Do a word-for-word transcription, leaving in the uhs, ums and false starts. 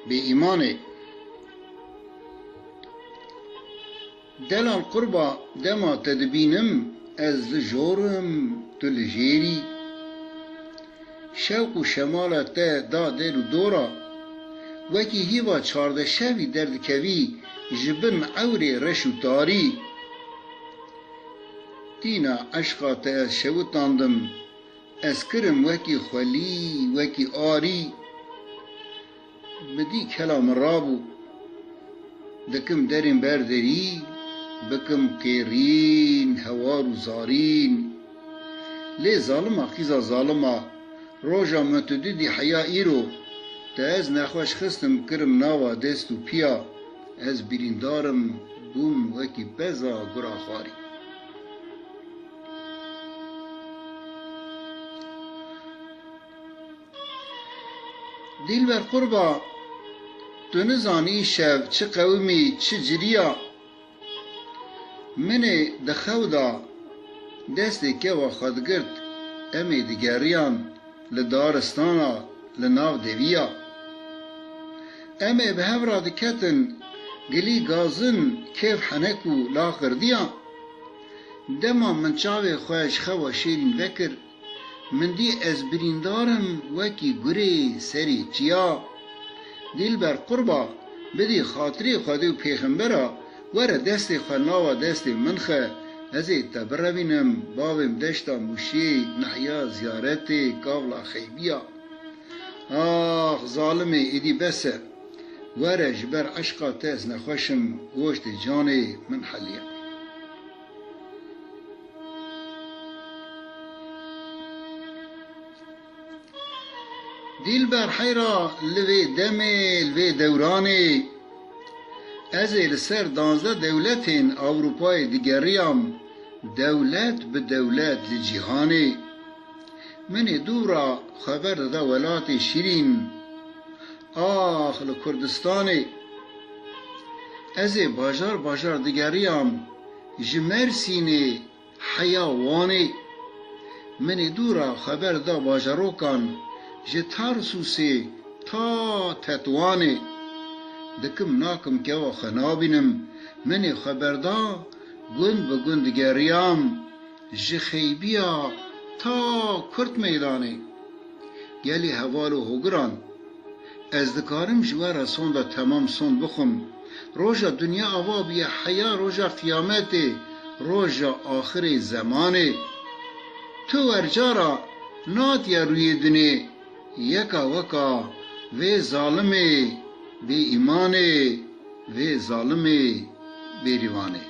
bêîmanê. Delal qurba, dema te dibînim, ez li jor im, tu li jêrî. Şewq û şemala te da der û dora, wekî hîva çardeşevî derdikevî ji bin ewrê reş û tarî. Tîna eşqa te ez şewitandim, ez kirim wekî xwelî, wekî arî. Min dî kela min rabû. Dikim derên ber derî, bikim qêrîn, hewar û zarîn. Lê zalima qîza zalima, roja min tu didî heya îro, te ez nexweş xistim kirim nava dest û piya, ez birîndar im, bûm wekî peza gura xwarî. Dîlber qurba, tu nizanî îşev çi qewimî, çi ciriya. Min ê di xew da destê kewa xwe digirt, em ê digeriyan li daristana, li nav deviya. Em ê bi hev re diketin, gilî gazin, kêf henek û laxirdiya. Dema min çavê xwe ji xewa şêrîn vekir, min dî ez birîndar im wekî gurê serê çiya. Dîlber qurba, bidî xatirê Xwedê û pêxembera, were destê xwe nava destê min xe, ez ê te birevînim, bavêm deşta Mûşê, nehya ziyaretê, kavla xeybiya. Ax, zalimê, êdî bes e. Were, ji ber eşqa te ez nexweş im, goştê canê min heliye. Dîlber heyra li vê demê, li vê dewranê, ez ê li ser danzdeh dewletên Ewropayê digeriyam, dewlet bi dewlet li cîhanê. Min ê dû ra xeber dida welatê şîrîn, ax li Kurdistanê. Ez ê bajar bajar digeriyam, ji Mersînê heya Wanê. Min ê dû ra xeber da bajarokan, ji Tarsûsê ta Tetwanê. Dikim nakim kewa xwe nabînim, min ê xeber da, gund bi gund digeriyam, ji Xeybiya ta Kurt Meydanê. Gelî heval û hogiran, ez dikarim ji we re sonda temam sond bixwim. Roja dinya ava bûye heya roja qiyametê, roja axirê zemanê. Tu wercara natiye rûyê dinê, yeka weka vê zalimê bêîmanê, vê zalimê bêrîvanê.